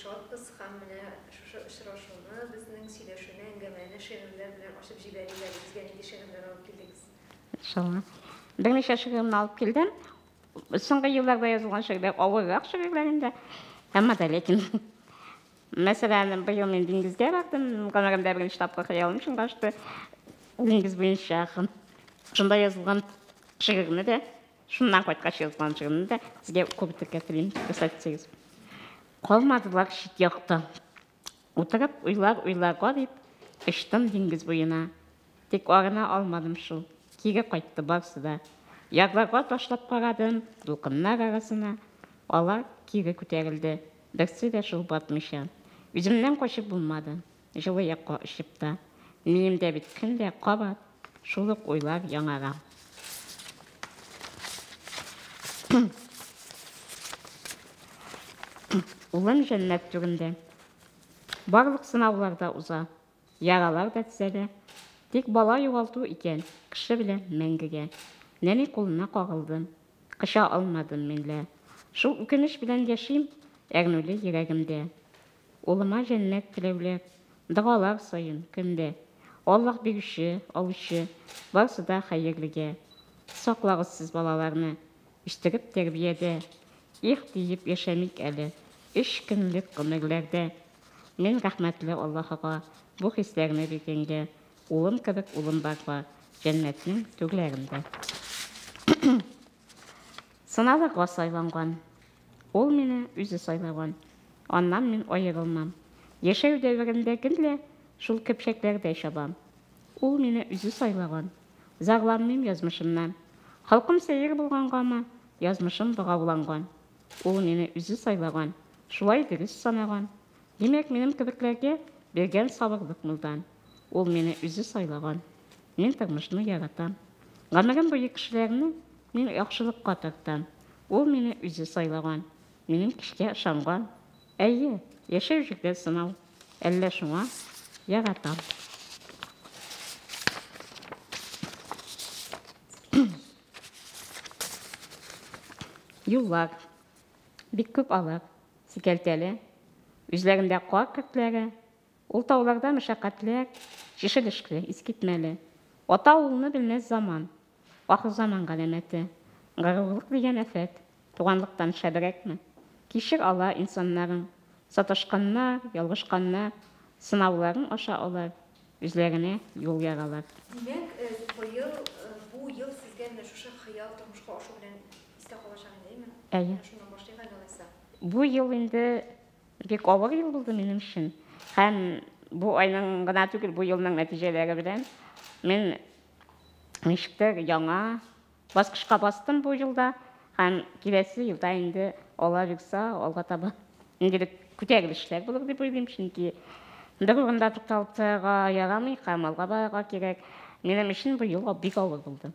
шатбыз һәм менә шушы очрашуны, безнең сөйләшүне, әңгәмәне шигырьләр белән ачып җибәрик әле. Безгә нинди шигырьләр алып килдегез? Иншалла. Берничә шигыремне алып килдем. Соңгы елларда язылган шигырьләр авыррак шигырьләр инде. Әмма дә ләкин. Мәсәлән, быел мин диңгезгә бардым. Гомеремдә беренче тапкыр хыялым чынга ашты. Диңгез буенча шунда язылган шигырьне дә, шуннан кайткач язылган шигырьне дә сезгә укып бетерергә телим, рөхсәт итсәгез. Калмадылар чит якта. Утырып уйлар уйларга дип, очтым диңгез буена. Тик арына алмадым шул. Кире кайтты барсы да. Ярларга ташлап карадым, дулкыннар арасына. Алар кире күтәрелде. Берсе дә шул батмыйча. Үземнән качып булмады. Җылы якка очып та. Миемдә бит көн дә кабат шул ук уйлар яңара. Улым җәннәт түрендә. Барлык сынаулар да уза. Яралар да төзәлә. Тик бала югалту икән, кеше белән мәңгегә. Нәни кулына кагылдым. Коча алмадым мин лә. Шул үкенеч белән яшим, әрнүле йөрәгемдә. Улыма җәннәт теләүләр, догалар саен, көндә. Аллаһ бирүче, алучы, барсы да хәерлегә. Саклагыз сез балаларны, үстереп тәрбиядә. Их диеп яшәмик әле, өч көнлек гомерләрдә. Мин рәхмәтле Аллаһыга, бу хисләрне биргәнгә. Улым кебек улым барга, җәннәтнең түрләрендә. Сыналырга сайланган. Ул мине үзе сайлаган. Аннан мин аерылмам. Яшәү дәверендә гел дә шул көпчәкләрдә чабам. Ул мине үзе сайлаган. Зарланмыйм язмышымнан. Холкым сәер булгангамы, язмышым богауланган. Ул мине үзе сайлаган, шулай дөрес санаган. Димәк, минем кебекләргә биргән сабырлык мулдан. Ул мине үзе сайлаган. Мин тормышны яратам. Гомерем буе кешеләрне мин яхшылыкка тартам. Ул мине үзе сайлаган. Минем көчкә ышанган. Әйе, яшәү җирдә сынау. Әллә шуңа яратам. Юллар. Бик күп алар. Сикәлтәле. Үзләрендә кар көртләре. Ул тауларда мәшәкатьләр, чишелешле, искитмәле. Ата улны белмәс заман. Ахырзаман галәмәте. Горурлык дигән афәт. Туганлыктан шәбрәкме? Кичер ала инсаннарың. Саташканнар, ялгышканнар. Сынауларың аша алар үзләренә юл яралар. Димәк, быел, бу ел сезгә менә шушы хыял тормышка ашу белән истә калачак инде, әйеме? Әйе. Менә шуннан башлыйк әле алайса. Бу ел инде бик авыр ел булды минем өчен. Һәм бу айның гына түгел, бу елның нәтиҗәләре белән мин ничектер яңа баскычка бастым бу елда. Һәм киләсе елда инде Алла бирса, алга таба ниндидер күтәрелешләр булыр дип уйлыйм, чөнки бер урында тукталып торырга ярамый һәм алга барырга кирәк. Минем өчен бу ел бик авыр булды.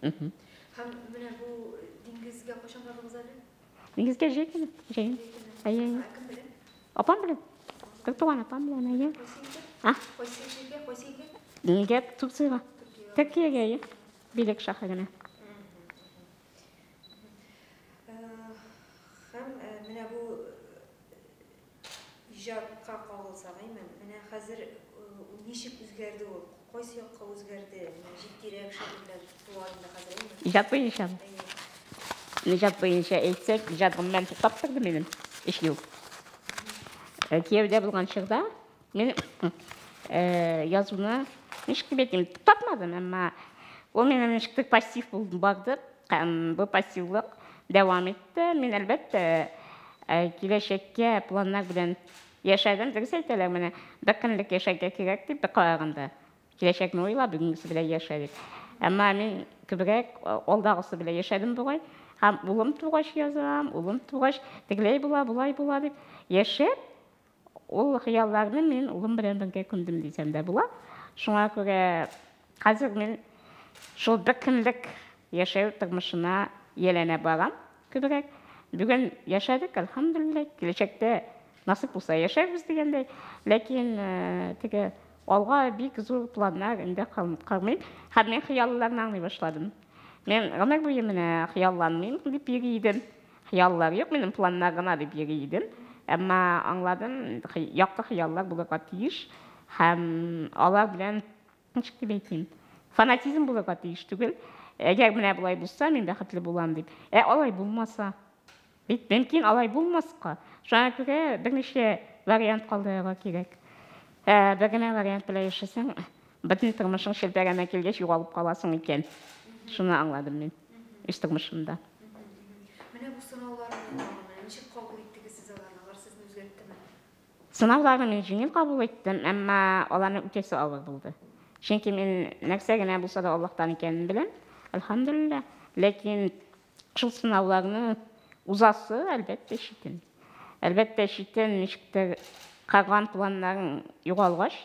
Һәм менә бу диңгезгә кайчан бардыгыз әле? Диңгезгә җәй көне, җәен. Әйе, әйе. Кем белән? Апам белән. Бер туган апам белән, әйе. Кайсы илгә? А? Кайсы җиргә, кайсы илгә? Нигә Турциягә? Төркиягә, әйе. Билек шәһәренә. Һәм менә бу иҗатка кагылсак, әйме, менә хәзер ничек үзгәрде ул? Кайсы якка үзгәрде? Менә җитдирәк шигырьләр туа инде хәзер, әйме? Иҗат буенча. Иҗат буенча әйтсәк, иҗат гомумән туктап торды минем 3 ел. Кияүдә булган чорда мин язуны ничек дип әйтим, туктатмадым, әмма ул минем ничектер пассив булып барды. Һәм бу пассивлык дәвам итте. Мин, әлбәттә, киләчәккә планнар белән яшәдем. Дөрес әйтәләр, менә бер көнлек яшәргә кирәк дип, бер караганда. Киләчәкне уйла, бүгенгесе белән яшә дип. Әмма мин күбрәк алдагысы белән яшәдем бугай. Һәм улым тугач язам, улым тугач тегеләй була, болай була дип яшәп, ул хыялларны мин улым белән бергә күмдем дисәм дә була. Шуңа күрә хәзер мин шул бер көнлек яшәү тормышына ияләнә барам күбрәк. Бүген яшәдек, әлхәмдүлилләһ, киләчәктә насыйп булса яшәрбез дигәндәй. Ләкин теге алга бик зур планнар инде кормыйм. Һәм мин хыялларны аңлый башладым. Мин гомер буе менә хыялланмыйм дип йөри идем. Хыяллар юк, минем планнар гына дип йөри идем. Әмма аңладым, якты хыяллар булырга тиеш һәм алар белән, ничек дип әйтим, фанатизм булырга тиеш түгел. Әгәр менә болай булса, мин бәхетле булам дип. Ә алай булмаса, бит мөмкин алай булмаска. Шуңа күрә берничә вариант калдырырга кирәк. Ә бер генә вариант белән яшәсәң, бөтен тормышың челпәрәмә килгәч югалып каласың икән. Шуны аңладым мин үз тормышымда. Менә бу сынауларны ничек кабул иттегез сез аларны? Алар сезне үзгәрттеме? Сынауларны мин җиңел кабул иттем, әмма аларны үтәсе авыр булды. Чөнки мин нәрсә генә булса да Аллаһтан икәнен беләм, әлхәмдүлилләһ. Ләкин шул сынауларны узасы, әлбәттә, читен. Әлбәттә, читен, ничектер корган планнарың югалгач,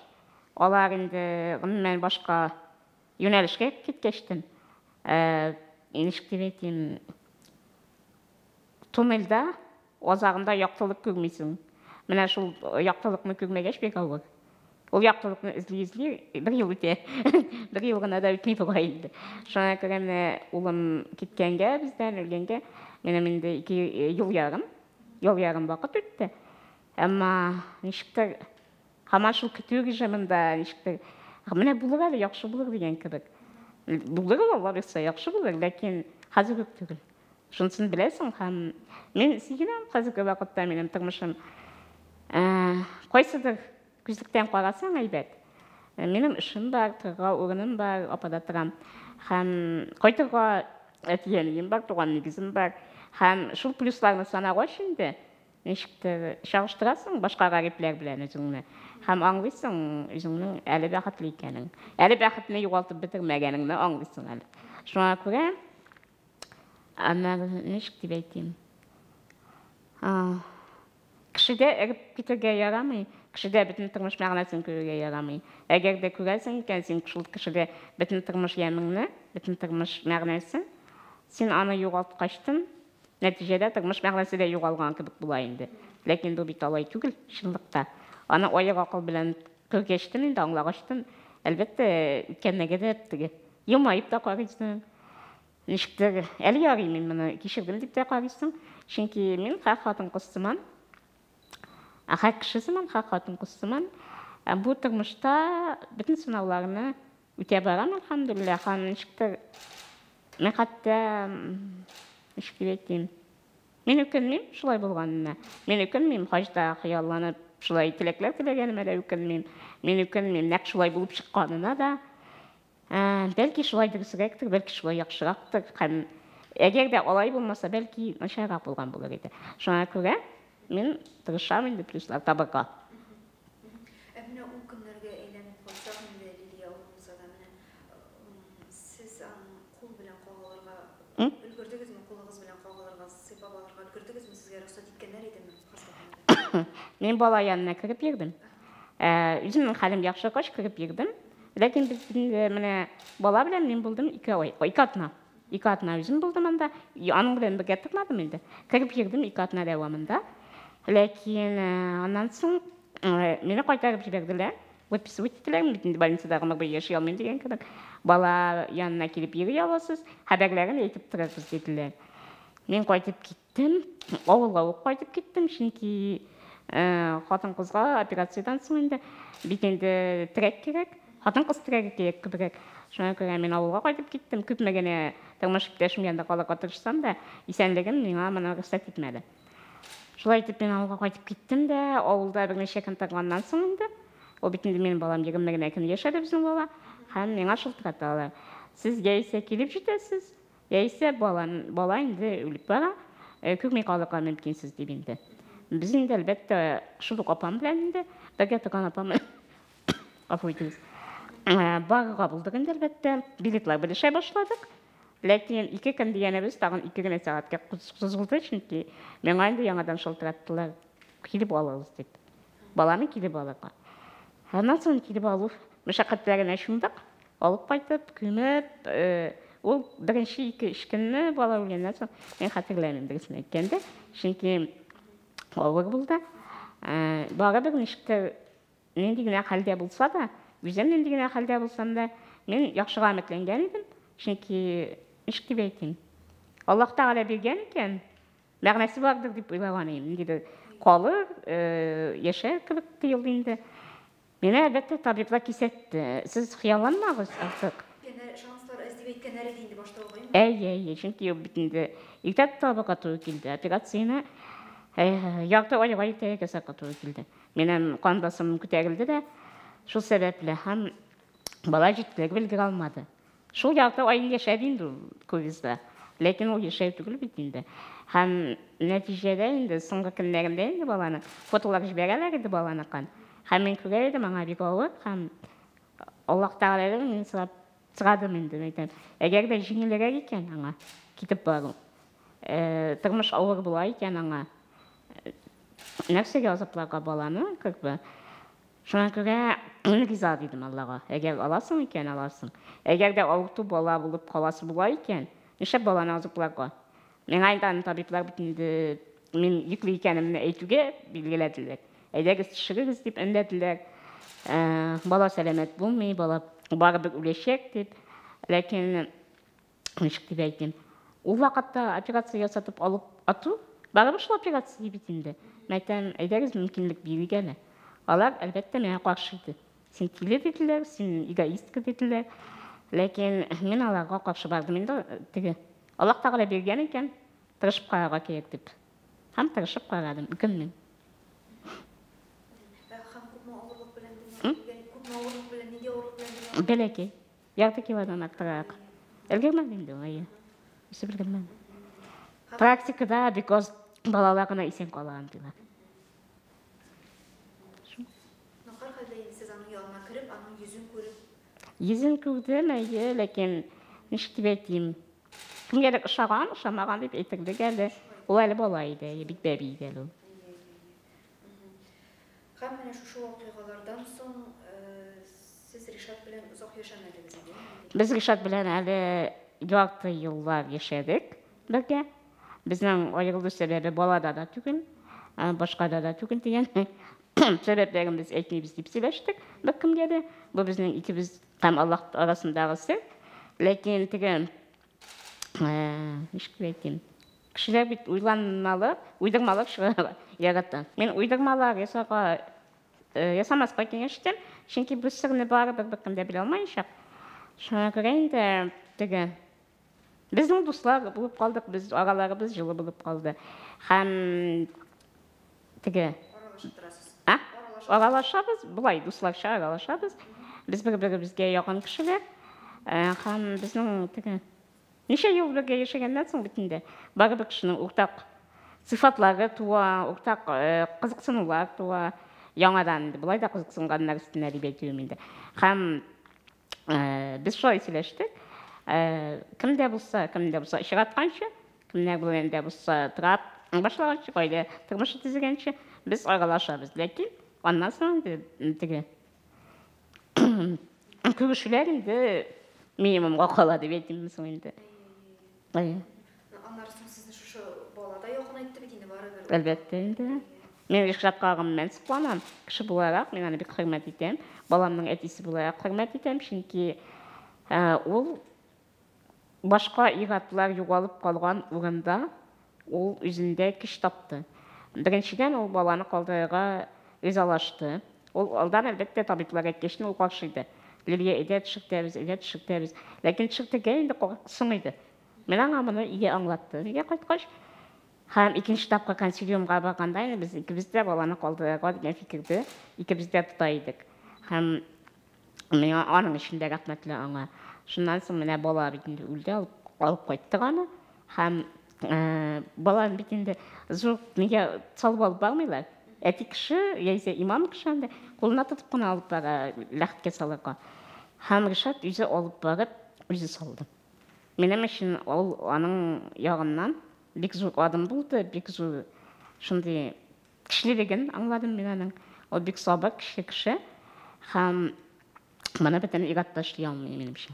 алар инде гомумән башка юнәлешкә киткәчтен, ничек дип әйтим, туннельдә азагында яктылык күрмисең. Менә шул яктылыкны күрмәгәч бик авыр. Ул яктылыкны эзли-эзли бер ел үтә. Бер ел гына да үтми бугай инде. Шуңа күрә менә улым киткәнгә, бездән үлгәнгә, минем инде 2 ел ярым, ел ярым вакыт үтте. Әмма ничектер һаман шул көтү режимында, ничектер менә булыр әле, яхшы булыр дигән кебек. Булыр ул, Алла бирсә, яхшы булыр, ләкин хәзер үк түгел. Шунысын беләсең һәм мин сөенәм, хәзерге вакытта минем тормышым кайсыдыр күзлектән карасаң әйбәт. Минем эшем бар, торырга урыным бар, апада торам. Һәм кайтырга әти-әнием бар, туган нигезем бар. Һәм шул плюсларны санагач инде, ничектер чагыштырасың башка гарипләр белән үзеңне. Һәм аңлыйсың үзеңнең әле бәхетле икәнең. Әле бәхетне югалтып бетермәгәнеңне аңлыйсың әле. Шуңа күрә аннары ничек дип әйтим? Кешедә эреп китәргә ярамый, кешедә бөтен тормыш мәгънәсен күрергә ярамый. Әгәр дә күрәсең икән, син шул кешедә бөтен тормыш ямеңне, бөтен тормыш мәгънәсен, син аны югалткачтын, нәтиҗәдә тормыш мәгънәсе дә югалган кебек була инде. Ләкин бу бит алай түгел, чынлыкта. Аны аек акыл белән күргәчтен инде, аңлагачтын, әлбәттә, үткәннәргә дә теге елмаеп та карыйсың. Ничектер, әле ярый мин моны кичердем дип тә карыйсың. Чөнки мин һәр хатын-кыз сыман, һәр кеше сыман, һәр хатын-кыз сыман бу тормышта бөтен сынауларны үтә барам, әлхәмдүлилләһ. Һәм ничектер, мин хәтта, ничек дип әйтим, мин үкенмим шулай булганына. Мин үкенмим, хаҗда хыялланып, шулай теләкләр теләгәнемә дә үкенмим. Мин үкенмим, нәкъ шулай булып чыкканына да. Бәлки шулай дөресрәктер, бәлки шулай яхшырактыр һәм әгәр дә алай булмаса, бәлки начаррак булган булыр иде. Шуңа күрә мин тырышам инде плюслар табырга. Ә менә ул көннәргә әйләнеп кайтсак инде, Лилия, авыр булса да, менә сез аның кул белән кагылырга өлгердегезме, кулыгыз белән кагылырга, сыйпап алырга өлгердегезме, сезгә рөхсәт иткәннәр идеме хастаханәдә? Мин бала янына кереп йөрдем. Үземнең хәлем яхшыргач кереп йөрдем. Ләкин без инде менә бала белән мин булдым 2 ай, 2 атна. 2 атна үзем булдым анда. Аның белән бергә тормадым инде. Кереп йөрдем 2 атна дәвамында. Ләкин аннан соң мине кайтарып җибәрделәр. Выписывать иттеләр. Мин бит инде больницада гомер буе яши алмыйм дигән кебек. Бала янына килеп йөри аласыз, хәбәрләрен әйтеп торырбыз диделәр. Мин кайтып киттем. Авылга ук кайтып киттем, чөнки хатын-кызга операциядән соң инде бит инде терәк кирәк. Хатын-кыз терәге кирәк күбрәк. Шуңа күрә мин авылга кайтып киттем. Күпме генә тормыш иптәшем янында калырга тырышсам да, исәнлегем миңа моны рөхсәт итмәде. Шулай итеп мин авылга кайтып киттем дә, авылда берничә көн торганнан соң инде, ул бит инде минем балам 20 генә көн яшәде безнең бала, һәм миңа шылтыраталар. Сез яисә килеп җитәсез, яисә бала инде үлеп бара, күрми калырга мөмкинсез дип инде. Без инде, әлбәттә, шул ук апам белән инде, бергә торган апам белән, гафу итегез, барырга булдык инде, әлбәттә, билетлар белешә башладык. Ләкин 2 көн дигәнебез тагын 2 генә сәгатькә сузылды, чөнки миңа инде яңадан шылтыраттылар, килеп алыгыз дип. Баланы килеп алырга. Аннан соң килеп алу мәшәкатьләренә чумдык. Алып кайтып, күмеп, ул беренче 2-3 көнне бала үлгәннән соң мин хәтерләмим, дөресен әйткәндә, чөнки авыр булды. Барыбер ничектер нинди генә хәлдә булса да, үзем нинди генә хәлдә булсам да, мин яхшыга өметләнгән идем, чөнки ничек дип әйтим, Аллаһ Тәгалә биргән икән, Мәгънәсе бардыр дип уйлаган идем. Ниндидер калыр, яшәр кебек тоелды инде. Мине, әлбәттә, табиблар кисәтте. Сез хыялланмагыз артык. Янә шанслар әз дип әйткәннәр иде инде башта ук, әйеме? Әйе, әйе, чөнки ул бит инде иртә табырга туры килде. Операцияне ярты айга иртәрәк ясарга туры килде. Минем кан басымым күтәрелде дә, шул сәбәпле һәм бала җиткереп өлгерә алмады. Шул ярты ай яшәде инде ул кувезда. Ләкин ул яшәү түгел бит инде. Һәм нәтиҗәдә инде соңгы көннәрендә инде баланың фотолар җибәрәләр иде баланыкын. Һәм мин күрә идем, аңа бик авыр һәм Аллаһ Тәгаләдән мин сорап сорадым инде, мин әйтәм, әгәр дә җиңелрәк икән аңа китеп бару, тормыш авыр була икән аңа, нәрсәгә азапларга баланы, как бы, Шуңа күрә мин риза, дидем Аллага. Әгәр аласың икән, аласың. Әгәр дә авырту бала булып каласы була икән, нишләп баланы азыпларга? Миңа инде аны табиблар бит инде мин йөкле икәнемне әйтүгә билгеләделәр. Әйдәгез, төшерегез, дип өндәделәр. Бала сәламәт булмый, бала барыбер үләчәк, дип. Ләкин ничек дип әйтим, ул вакытта операция ясатып алып ату, барыбер шул операция бит инде. Мин әйтәм, әйдәгез, мөмкинлек бирик әле. Алар, әлбәттә, миңа каршы иде. Син тиле диделәр, син эгоистка диделәр. Ләкин мин аларга каршы бардым инде, теге Аллаһ Тәгалә биргән икән, тырышып карарга кирәк дип. Һәм тырышып карадым, үкенмим. Һәм күпме авырлык белән дөньяга килгән, күпме авырлык белән, нинди авырлык белән дөньяга Бәләкәй. Ярты килодан артыграк. Өлгермәде инде ул, әйе. Үсеп өлгермәде. Практикада бик аз балалар гына исән кала андыйлар. Ну, һәрхәлдә инде сез аның янына кереп, аның йөзен күреп. Йөзен күрдем, әйе, ләкин ничек дип әйтим, кемгәдер ошаган, ошамаган дип әйтерлек әле. Ул әле бала иде, әйе, бик бәби иде әле ул. Һәм менә шушы вакыйгалардан соң сез Ришат белән озак яшәмәдегез инде, әйеме? Без Ришат белән әле ярты еллар яшәдек бергә. Безнең аерылу сәбәбе балада да түгел, башкада да түгел дигән сәбәпләрен без әйтмибез дип сөйләштек беркемгә дә. Бу безнең икебез һәм Аллаһ арасындагы сер. Ләкин теге ничек дип әйтим, кешеләр бит уйланмалы, уйдырмалы чыгаралар ярата. Мин уйдырмалар ясарга ясамаска киңәш итәм, чөнки бу серне барыбер беркем дә белә алмаячак. Шуңа күрә инде теге безнең дуслар булып калдык, без араларыбыз җылы булып калды. Һәм теге Аралашып торасыз. А? Аралашабыз, болай дусларча аралашабыз. Без бер-беребезгә якын кешеләр. Һәм безнең теге ничә ел бергә яшәгәннән соң бит инде барыбер кешенең уртак сыйфатлары туа, уртак кызыксынулар туа. Яңадан инде болай да кызыксынганнар өстенә дип әйтүем инде. Һәм без шулай сөйләштек. Кем дә булса, кем дә булса очратканчы, кемнәр белән дә булса тора башлаганчы, гаилә тормышы төзегәнче без аралашабыз. Ләкин аннан соң инде теге күрешүләр инде минимумга кала дип әйтимме соң инде. Әйе. Аннары соң сезне шушы бала да якынайтты бит инде барыбер. Әлбәттә инде. Мин Ришатка гомумән сокланам. Кеше буларак мин аны бик хөрмәт итәм. Баламның әтисе буларак хөрмәт итәм, чөнки ул башка ир-атлар югалып калган урында ул үзендә көч тапты. Беренчедән, ул баланы калдырырга ризалашты. Ул алдан, әлбәттә, табиблар әйткәчтен ул каршы иде. Лилия, әйдә төшертәбез, әйдә төшертәбез. Ләкин төшертергә инде соң иде. Мин аңа моны өйгә аңлаттым. Өйгә кайткач, һәм икенче тапкыр консилиумга барганда инде без икебез дә баланы калдырырга дигән фикерде икебез дә тота идек. Һәм миңа аның өчен дә рәхмәтле аңа. Шуннан соң менә бала бит инде үлде, алып, алып кайттык аны. Һәм баланы бит инде зур нигә салып алып бармыйлар. Әти кеше, яисә имам кеше анда кулына тотып кына алып бара ләхеткә салырга. Һәм Ришат үзе алып барып, үзе салды. Минем өчен ул аның ягыннан бик зур адым булды, бик зур шундый көчлелеген аңладым мин аның. Ул бик сабыр, көчле кеше. Һәм моны бөтен ир-ат та эшли алмый, минемчә.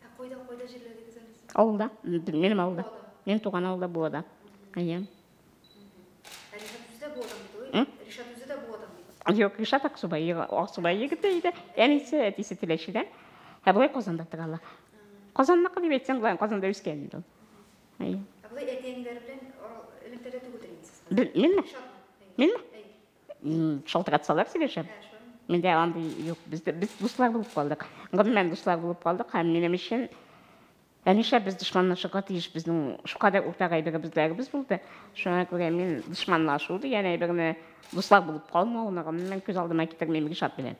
Ә кайда, кайда җирләдегез әле сез? Авылда, минем авылда. Мин туган авылда, Буада. Әйе. Ә Ришат үзе дә Буадан бит, ой? Ришат үзе дә Буадан бит. Юк, Ришат Аксубай, Аксубай егете иде. Әнисе, әтисе Теләчедән. Ә болай Казанда торалар. Казанныкы дип әйтсәң, болай Казанда үскән инде ул. Әйе. Ә болай әти-әниләре белән элемтәдә? Элемтәдә түгелдер инде сез хәзер. Минме? Ришатмы? Минме? Әйе. Шалтыратсалар сөйләшәм. Ә, шулаймы? Миндә андый юк. Без без дуслар булып калдык. Гомумән дуслар булып калдык һәм минем өчен ә нишләп без дошманлашырга тиеш? Безнең шулкадәр уртак әйберебезләребез булды. Шуңа күрә мин дошманлашу дигән әйберне дуслар булып калмауны гомумән күз алдыма китермим Ришат белән.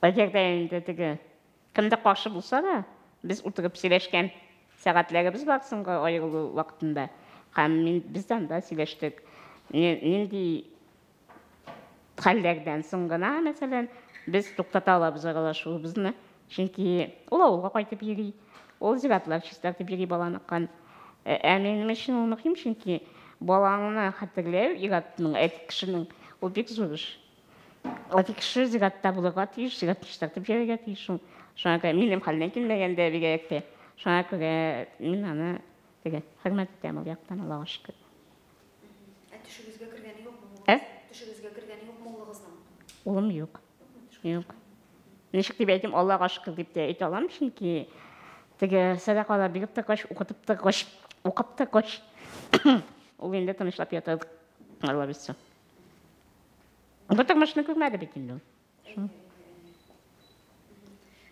Әгәр дә инде теге кемдә каршы булса да, без утырып сөйләшкән сәгатьләребез бар соңгы аерылу вакытында. Һәм мин без дә анда сөйләштек. Нинди хәлләрдән соң гына, мәсәлән, без туктата алабыз аралашуыбызны. Чөнки ул авылга кайтып йөри, ул зиратлар чистартып йөри баланыкын. Ә минем өчен ул мөһим, чөнки балаңны хәтерләү ир-атның, әти кешенең, ул бик зур эш. Әти кеше зиратта булырга тиеш, зиратны чистартып йөрергә тиеш ул. Шуңа күрә минем хәлдән килмәгәндә бигрәк тә. Шуңа күрә мин аны теге хөрмәт итәм ул яктан, Аллага шөкер. Ә төшегезгә кергәне юкмы? Ә? Төшегезгә кергәне юкмы улыгызның? Улым юк. Юк. Ничек дип әйтим, Аллага шөкер дип тә әйтә алам, чөнки теге сәдакалар биреп торгач, укытып торгач, укып торгач, ул инде тынычлап ята. Алла бирсә. Бу тормышны күрмәде бит инде ул. Шул.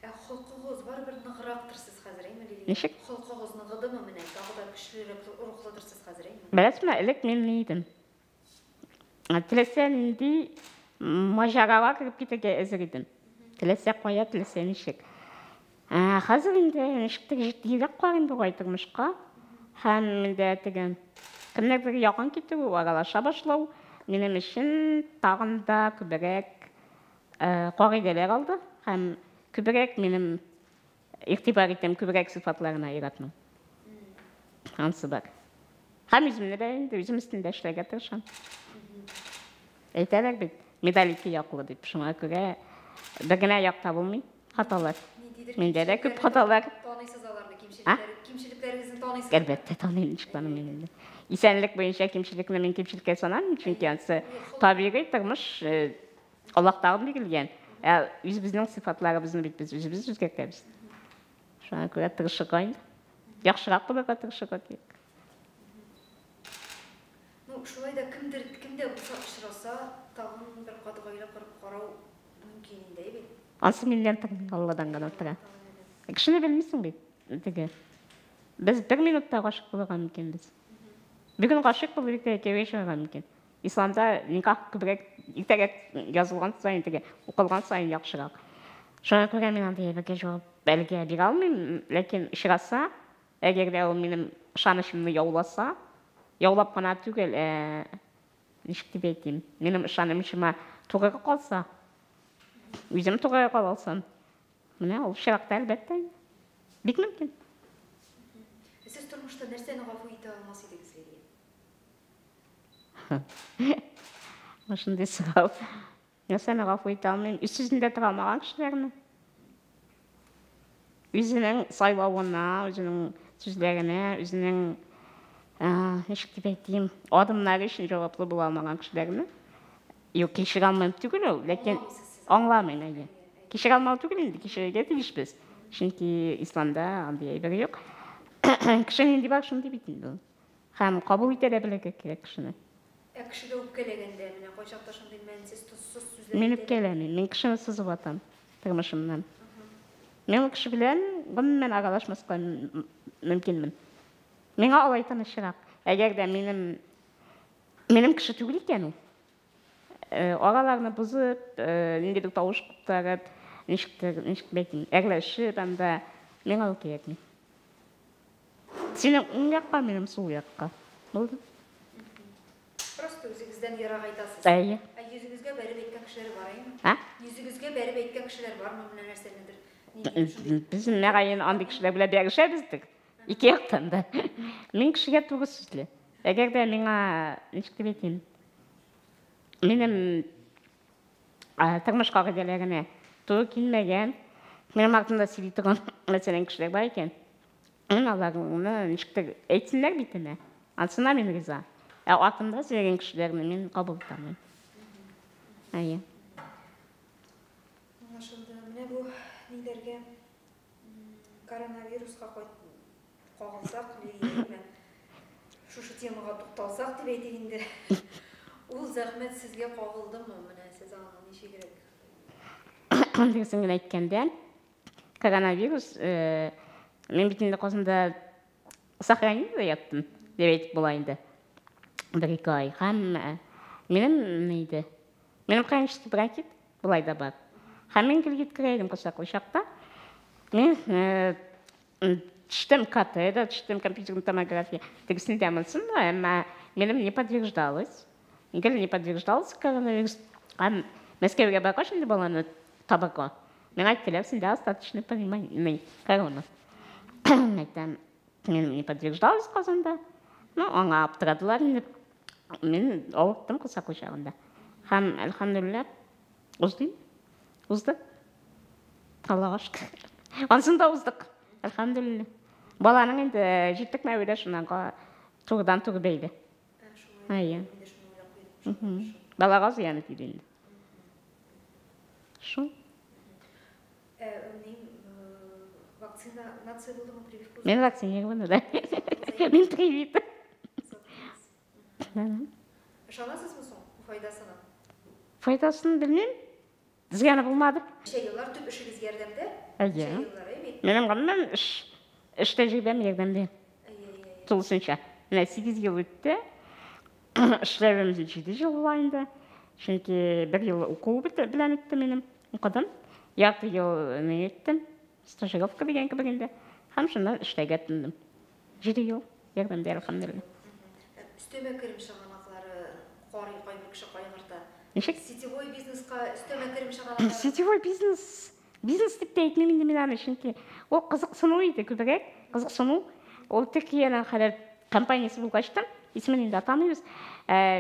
Ә холкыгыз барыбер ныграктыр сез хәзер, әйме, Лилия? Ничек? Холкыгыз ныгыдымы менә? Тагы да көчлерәк рухлыдыр сез хәзер, әйме? Беләсезме, элек мин ни идем? Теләсә нинди маҗарага кереп китәргә әзер идем. Теләсә кая, теләсә ничек. Хәзер инде ничектер җитдирәк карыйм бугай тормышка. Һәм инде теге кемнәрдер якын китү, аралаша башлау минем өчен тагын да күбрәк кагыйдәләр алды һәм күбрәк минем игътибар итәм, күбрәк сыйфатларына ир-атның. Ансы бар. Һәм үземне дә инде үзем өстендә эшләргә тырышам. Әйтәләр бит, медаль ике яклы дип. Шуңа күрә бер генә якта булмый хаталар. Ниндидер Миндә дә күп кимчелекләрне хаталар. Таныйсыз аларны, А? кимчелекләр, кимчелекләрегезне таныйсыз. Әлбәттә, таныйм, ничек танымыйм инде. Исәнлек буенча кимчелекне мин кимчелеккә санамыйм, чөнки ансы табигый тормыш Аллаһ тагын бирелгән. Ә үзебезнең сыйфатларыбызны бит без үзебез үзгәртәбез. Шуңа күрә тырышырга инде. Яхшырак булырга тырышырга кирәк. Ну, шулай да кемдер, кемдә булса очраса, тагын бер кат гаилә корып карау мөмкин инде, әй бит? Ансы миннән тормый, Алладан гына тора. Кешене белмисең бит, теге. Без бер минутта гашыйк булырга мөмкинбез. Бүген гашыйк булып иртәгә кияүгә чыгарга мөмкин. Исламда никах күбрәк иртәрәк язылган саен, теге укылган саен яхшырак. Шуңа күрә мин андый әйбергә җавап әлегә бирә алмыйм, ләкин очраса, әгәр дә ул минем ышанычымны яуласа, яулап кына түгел, ә ничек дип әйтим, минем ышанычыма тугры калса, үзем тугры кала алсам, менә ул очракта әлбәттә инде. Бик мөмкин. Сез тормышта нәрсәне гафу итә алмас идегез, Лилия? Шундый сорау. Нәрсәне гафу итә алмыйм? Үз сүзендә тора алмаган кешеләрне. Үзенең сайлавына, үзенең сүзләренә, үзенең ничек дип әйтим, адымнары өчен җаваплы була алмаган кешеләрне. Юк, кичерә алмыйм түгел ул, ләкин аңламыйм, әйе. Кичерә алмау түгел инде, кичерергә тиешбез. Чөнки исламда андый әйбер юк. Кеше нинди бар, шундый бит инде ул. Һәм кабул итә дә белергә кирәк кешене. Ә кешегә үпкәләгәндә, менә кайчакта шундый мәнсез, тозсыз сүзләр Мин әйтәләр. үпкәләмим, мин кешене сызып атам тормышымнан. Мин ул кеше белән гомумән аралашмаска мөмкинмен. Миңа алай тынычрак. Әгәр дә минем минем кеше түгел икән ул, араларны бозып, ниндидер тавыш куптарып, ничектер, ничек дип әйтим, әрләшеп анда, миңа ул кирәкми. Синең уң якка, минем сул якка. Булды. Просто үзегездән ерагайтасыз. Әйе. Ә йөзегезгә бәреп әйткән кешеләр бар әйеме? А? Йөзегезгә бәреп әйткән кешеләр бармы менә нәрсәнедер? Ниндидер шундый. Без мөгаен андый кешеләр белән бәрешәбездер. Ике яктан да. Мин кешегә туры сүзле. Әгәр дә миңа, ничек дип әйтим, минем тормыш кагыйдәләренә туры килмәгән, минем артымда сөйли торган, мәсәлән, кешеләр бар икән, мин аларны ничектер әйтсеннәр битемә. Ансына мин риза. Ә артымда сөйләгән кешеләрне мин кабул итә алмыйм. Әйе. Аңлашылды. Менә бу ниләргә коронавируска кагылсак, Лилия, әйме? Шушы темага тукталсак дип әйтик инде. Ул зәхмәт сезгә кагылдымы? Менә сез аны ничегрәк? Дөресен генә әйткәндә, коронавирус, мин бит инде Казанда сохранениедә яттым, дип әйтеп була инде. Бер-ике ай. Һәм минем ни иде? Минем хронический бронхит болай да бар. Һәм мин гел йөткерә идем кысаклы чакта. Мин төштем КТ да төштем, компьютерный томография. Тегесен дә монысын да, әмма минем не подтверждалось. Гел не подтверждалось коронавирус. Һәм Мәскәүгә баргач инде баланы табарга. Миңа әйттеләр, синдә остаточный пневмония, корона. Әйтәм, минем не подтверждалось Казанда. Ну, аңа аптырадылар инде. Мин авырттым кысаклы чагында. Һәм, әлхәмдүлилләһ, узды. Узды. Аллага шөкер. Ансын да уздык. Әлхәмдүлилләһ. Баланың инде җитлекмәве дә шуннан турыдан-туры бәйле. Әйе. Балага зыяны тиде инде. Шул. Вакцинация булдымы, прививка? Мин вакцинирована, да. Мин привит. Ышанасызмы соң файдасына? Файдасын белмим. Зыяны булмады. Ничә еллар төп эшегез ярдәмдә? Әйе. Ничә еллар, әйе бит? Минем гомумән эш эш тәҗрибәм ярдәмдә. Әйе, әйе, әйе. Тулысынча. Менә 8 ел үтте. Эшләвем 7 ел була инде. Чөнки бер ел уку белән үтте минем. Укыдым. Ярты ел ни иттем. Стажировка дигән кебек инде. Һәм шуннан эшләргә тотындым. 7 ел ярдәмдә, әлхәмдүлилләһ. Өстәмә керем чыганаклары карый кайбер кеше кайгырта. Ничек? Сетевой бизнеска өстәмә керем чыганаклары. Сетевой бизнес, бизнес дип тә әйтмим инде мин аны, чөнки ул кызыксыну иде күбрәк, кызыксыну. Ул Төркиянең хәләл компаниясе булгачтан, исемен инде атамыйбыз,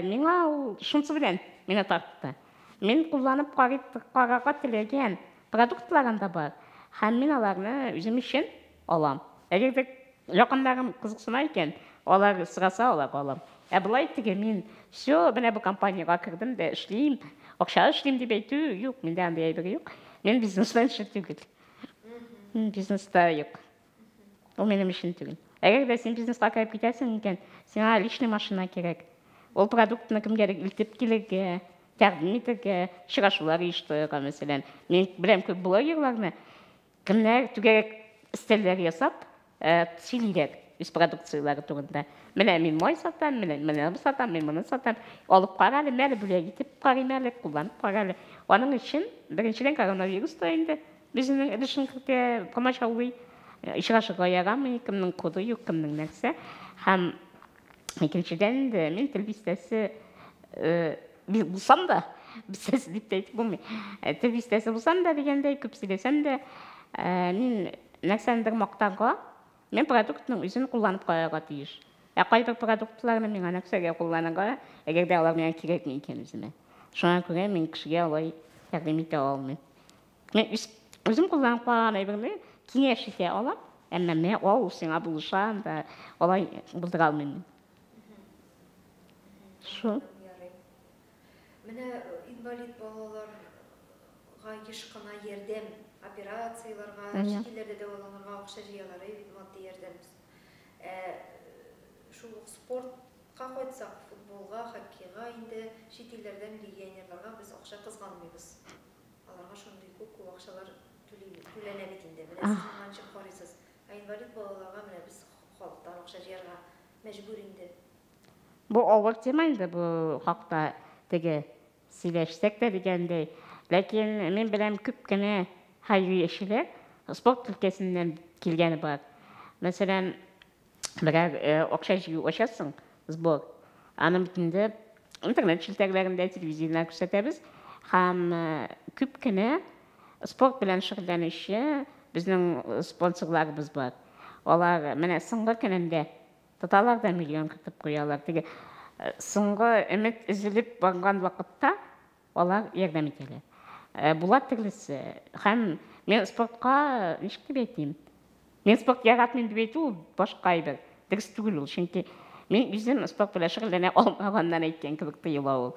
миңа ул шунысы белән мине тартты. Мин кулланып карый, карарга теләгән продуктлар анда бар, һәм мин аларны үзем өчен алам. Әгәр дә якыннарым кызыксына икән, алар сораса, аларга алам. Ә болай теге мин все, менә бу компаниягә кердем дә эшлим, акча эшлим дип әйтү юк, миндә андый әйбер юк. Мин бизнесмен түгел. Бизнеста юк. Ул минем өчен түгел. Әгәр дә син бизнеска кереп китәсең икән, сиңа личный машина кирәк. Ул продуктны кемгәдер илтеп килергә, тәкъдим итәргә, очрашулар оештырырга, мәсәлән. Мин беләм күп блогерларны, кемнәр түгәрәк өстәлләр ясап, сөйлиләр үз продукцияләре турында. Менә мин май сатам, менә моны сатам, мин моны сатам. Алып кара әле, мәле бүләк итеп карыйм әле, кулланып кара әле. Аның өчен беренчедән коронавирус та инде безнең өлешен кертә, комачаулый. Очрашырга ярамый, кемнең коды юк, кемнең нәрсә. Һәм икенчедән инде мин тел бистәсе булсам да, бистәсе дип тә әйтеп булмый. Тел бистәсе булсам да дигәндәй, күп сөйләсәм дә, мин нәрсәнедер мактарга, мин продуктның үзен кулланып карарга тиеш. Ә кайбер продуктларны миңа нәрсәгә кулланырга, әгәр дә алар миңа кирәкми икән үземә. Шуңа күрә мин кешегә алай тәкъдим итә алмыйм. Мин үзем кулланып караган әйберне киңәш итә алам, әмма менә ал, сиңа булыша да алай булдыра алмыйм мин. Шул. Менә инвалид балаларга еш кына ярдәм, операцияләргә, чит илләрдә дәваланырга акча җыялар, әйе бит, матди ярдәм. Ә шул ук спортка кайтсак, футболга, хоккейга инде чит илләрдән легионерларга без акча кызганмыйбыз. Аларга шундый күп-күп акчалар түләнә бит инде. Менә сез моңа ничек карыйсыз? Ә инвалид балаларга менә без халыктан акча җыярга мәҗбүр инде. Бу авыр тема инде, бу хакта теге сөйләшсәк тә дигәндәй. Ләкин мин беләм күп кенә хәйриячеләр спорт өлкәсеннән килгәне бар. Мәсәлән, берәр акча җыю ачасың, сбор. Аны бит инде интернет челтәрләрендә, телевидениедә күрсәтәбез. Һәм күп кенә спорт белән шөгыльләнүче безнең спонсорларыбыз бар. Алар менә соңгы көнендә тоталар да миллион кертеп куялар. Теге соңгы өмет өзелеп барган вакытта алар ярдәм итәләр. Була төрлесе. Һәм мин спортка ничек дип әйтим? Мин спорт яратмыйм дип әйтү ул башка әйбер. Дөрес түгел ул, чөнки мин үзем спорт белән шөгыльләнә алмаганнан әйткән кебек тоела ул.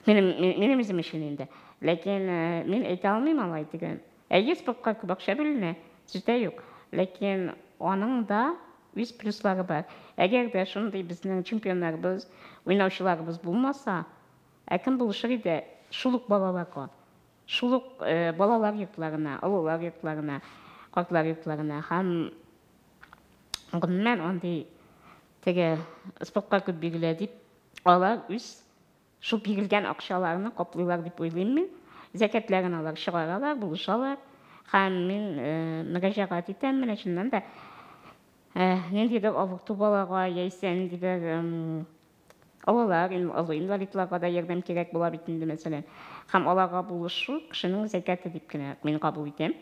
Минем, минем үзем өчен инде. Ләкин мин әйтә алмыйм алай теге. Әйе, спортка күп акча бүленә, сүз дә юк. Ләкин аның да үз плюслары бар. Әгәр дә шундый безнең чемпионнарыбыз, уйнаучыларыбыз булмаса, ә кем булышыр иде шул ук балаларга, шул ук балалар йортларына, олылар йортларына, картлар йортларына һәм гомумән андый теге спортка күп бирелә дип, алар үз шул бирелгән акчаларны каплыйлар дип уйлыйм мин. Зәкятләрен алар чыгаралар, булышалар. Һәм мин мөрәҗәгать итәм, менә чыннан да ниндидер авырту балага яисә ниндидер олылар, олы инвалидларга да ярдәм кирәк була бит инде, мәсәлән. Һәм аларга булышу кешенең зәкяте дип кенә мин кабул итәм.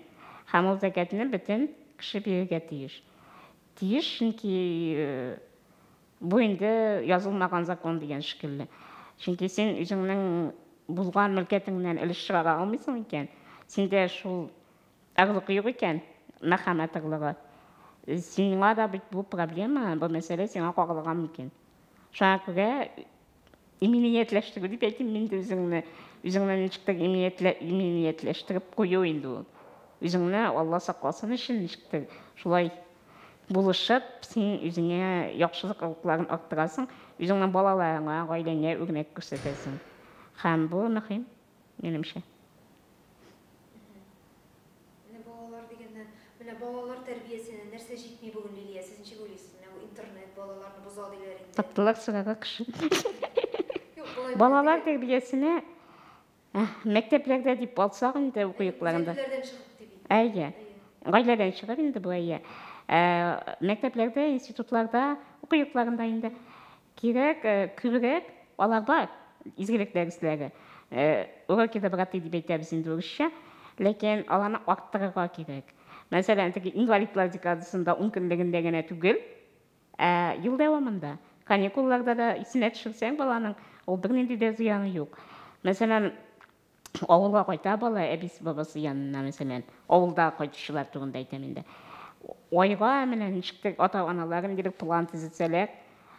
Һәм ул зәкятне бөтен кеше бирергә тиеш. Тиеш, чөнки бу инде язылмаган закон дигән шикелле. Чөнки син үзеңнең булган мөлкәтеңнән өлеш чыгара алмыйсың икән, синдә шул ырлык юк икән, мәрхәмәт ырлыгы, сиңа да бит бу проблема, бу мәсьәлә сиңа кагылырга мөмкин. Шуңа күрә иминиятләштерү дип әйтим мин инде үзеңне, үзеңне ничектер иминиятләштереп кую инде ул. Үзеңне Алла сакласын өчен ничектер шулай булышып, син үзеңә яхшылык орлыкларын арттырасың, үзеңнең балаларыңа, гаиләңә үрнәк күрсәтәсең. Һәм бу мөһим, минемчә. Менә балалар дигәннән, менә балалар тәрбиясенә нәрсә җитми бүген, Лилия, сез ничек уйлыйсыз? Менә бу интернет балаларны боза диләр инде. Таптылар сорарга кеше. Юк, болай менә Балалар теге тәрбиясенә мәктәпләрдә дип алсак инде уку Әйе, йортларында. күзәтүләрдән чыгып дип инде. Әйе. Әйе. Гаиләдән чыгып инде бу, әйе. Мәктәпләрдә, институтларда, уку йортларында инде кирәк, күбрәк алар бар, изгелек дәресләре. Уроки доброты дип әйтәбез инде урысча, ләкин аларны арттырырга кирәк. Мәсәлән, теге инвалидлар декадасында ун көнлегендә генә түгел, ә ел дәвамында, каникулларда да исенә төшерсәң баланың, ул бернинди дә зыяны юк. Мәсәлән, авылга кайта бала әбисе бабасы янына, мәсәлән, авылда кайтучылар турында әйтәм инде. Айга менә ничектер ата-аналар ниндидер план төзетсәләр,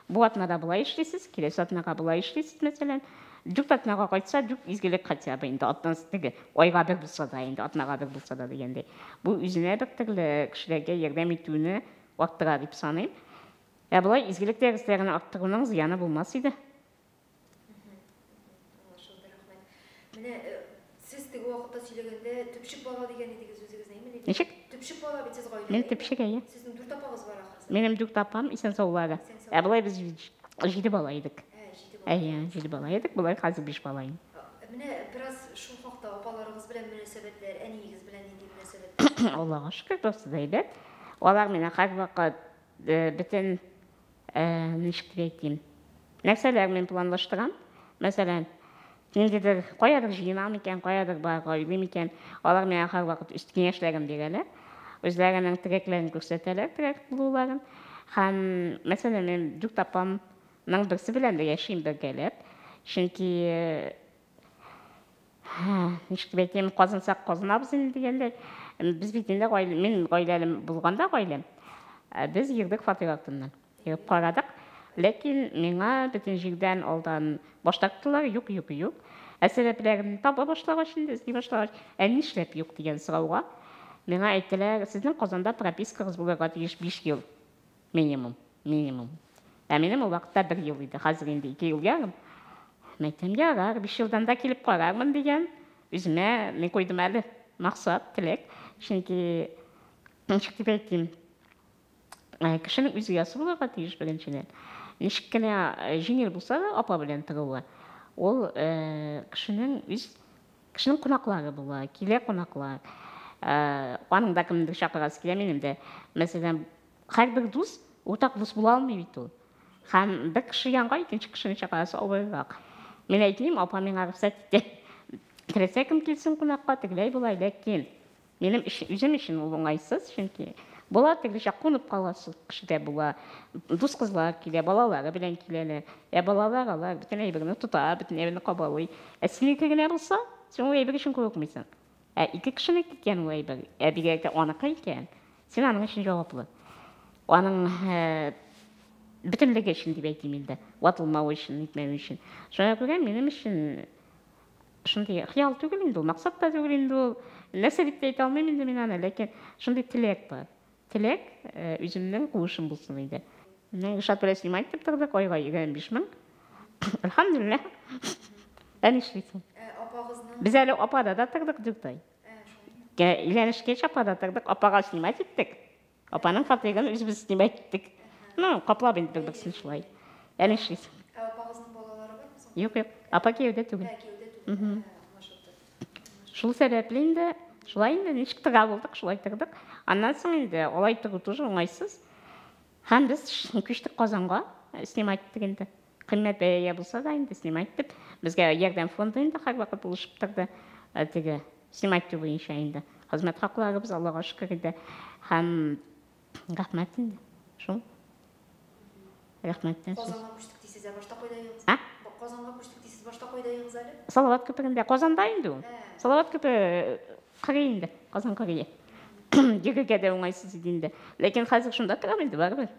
бу атнада болай эшлисез, киләсе атнага болай эшлисез, мәсәлән, дүрт атнага кайтса, дүрт изгелек хотя бы инде атнасы теге айга бер булса да инде, атнага бер булса да дигәндәй. Бу үзенә бер төрле кешеләргә ярдәм итүне арттыра дип саныйм. Ә болай изгелек дәресләрен арттыруның зыяны булмас иде. Аңлашылды, рәхмәт. Менә сез теге вакытта сөйләгәндә төпчек бала дигән идегез үзегезне, әйме, Лилия? Ничек? Төпчек бала бит сез гаиләдә, Мин әйме? төпчек, әйе. Сезнең дүрт апагыз бар ахрысы. Минем дүрт апам исән-саулары. Исән-саулары. Ә болай без җиде бала идек. Ә, җиде бала. Әйе, җиде бала идек, болай хәзер биш бала инде. Менә бераз шул хакта апаларыгыз белән мөнәсәбәтләр, әниегез белән нинди мөнәсәбәтләр? Аллага шөкер, барысы да әйбәт. Алар мине һәрвакыт бөтен ничек дип әйтим, нәрсәләр мин планлаштырам. Мәсәлән, ниндидер каядыр җыенам икән, каядыр барырга уйлыйм икән, алар миңа һәрвакыт үз киңәшләрен бирәләр. Үзләренең терәкләрен күрсәтәләр, терәк булуларын. Һәм, мәсәлән, мин дүрт апамның берсе белән дә яшим бергәләп. Чөнки ничек дип әйтим, казынсак казынабыз инде дигәндәй. Без бит инде гаилә, мин гаиләле булганда гаиләм, без йөрдек фатир артыннан. Йөреп карадык. Ләкин миңа бөтен җирдән алдан баш тарттылар, юк, юк, юк. Ә сәбәпләрен таба башлагач инде, эзли башлагач, ә нишләп юк дигән сорауга миңа әйттеләр, сезнең Казанда пропискагыз булырга тиеш 5 ел минимум, минимум. Ә минем ул вакытта 1 ел иде, хәзер инде 2 ел ярым. Мин әйтәм, ярар, 5 елдан да килеп карармын дигән. Үземә мин куйдым әле максат, теләк. Чөнки, ничек дип әйтим, кешенең үз оясы булырга тиеш беренчедән. Ничек кенә җиңел булса да апа белән торуы, ул кешенең үз, кешенең кунаклары була, килә кунаклар. Аның да кемнедер чакырасы килә, минем дә. Мәсәлән, һәрбер дус уртак дус була алмый бит ул. Һәм бер кеше янга икенче кешене чакырасы авыррак. Мин әйтмим, апа миңа рөхсәт итә. Теләсә кем килсен кунакка, тегеләй болай, ләкин минем үзем өчен ул уңайсыз, чөнки була төрлечә кунып каласы кеше дә була. Дус кызлар килә, балалары белән киләләр. Ә балалар алар бөтен әйберне тота, бөтен әйберне кабалый. Ә синеке генә булса, син ул әйбер өчен курыкмыйсың. Ә ике кешенеке икән ул әйбер, ә бигрәк тә аныкы икән, син аның өчен җаваплы. Аның бөтенлеге өчен дип әйтим инде, ватылмавы өчен, нитмәве өчен. Шуңа күрә минем өчен шундый хыял түгел инде ул, максат та түгел инде ул. Нәрсә дип тә әйтә алмыйм инде мин аны, ләкин шундый теләк бар. Теләк, үземнең куышым булсын иде. Менә Илшат белән снимать итеп тордык, айга 25 мең. Әлхәмдүлилләһ. Ә нишлисең? Ә апагызның? Без әле апада да тордык дүрт ай. Ә, шулаймы? Өйләнешкәч апада тордык, апага снимать иттек. Апаның фатирын үзебез снимать иттек. Ну, каплап инде бер-берсен шулай. Ә нишлисең? Ә апагызның балалары бармы соң? Юк, юк. Апа кияүдә түгел. Ә, кияүдә түгел. Ә, аңлашылды. Шул сәбәпле инде, шулай инде, ничек тора булдык, шулай тордык. Аннан соң инде алай тору тоже уңайсыз. Һәм без күчтек Казанга, снимать иттек инде. Кыйммәт бәягә булса да инде снимать итеп, безгә Ярдәм фонды инде һәрвакыт булышып торды. Теге снимать итү буенча инде. Хезмәт хакларыбыз, Аллага шөкер иде. Һәм рәхмәт инде. Шул. Рәхмәттән сүз. Казанга күчтек дисез, ә башта кайда идегез? А? Казанга күчтек дисез, башта кайда идегез әле? Салават күперендә. Казанда инде ул. Ә. Салават күпере кырый инде. Казан кырые. Йөрергә дә уңайсыз иде инде. Ләкин хәзер шунда торам инде барыбер.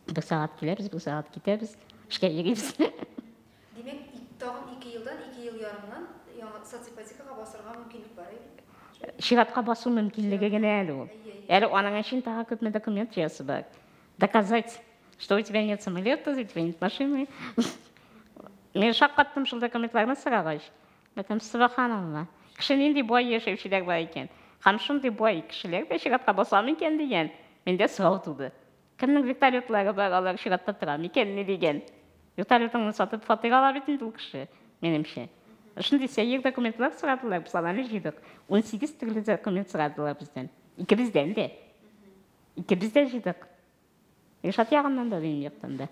Бер сәгать киләбез, бер сәгать китәбез, эшкә йөрибез. Димәк, тагын ике елдан, ике ел ярымнан яңа соципотекага басырга мөмкинлек бар, әйе? Чиратка басу мөмкинлеге генә әле ул. Әле аның өчен тагы күпме документ җыясы бар. Доказать, что у тебя нет самолета, у тебя нет машины. Мин шаккаттым шул документларны сорагач. Әйтәм, сөбханалла. Кеше нинди бай яшәүчеләр бар икән. Һәм шундый бай кешеләр дә чиратка баса микән дигән миндә сорау туды. Кемнең вертолетлары бар, алар чиратта тора микәнни дигән. Вертолетыңны сатып фатир ала бит инде ул кеше, минемчә. Шундый сәер документлар сорадылар, без аларны җыйдык. 18 төрле документ сорадылар бездән. Икебездән дә. Икебез дә җыйдык. Ришат ягыннан да, минем яктан да.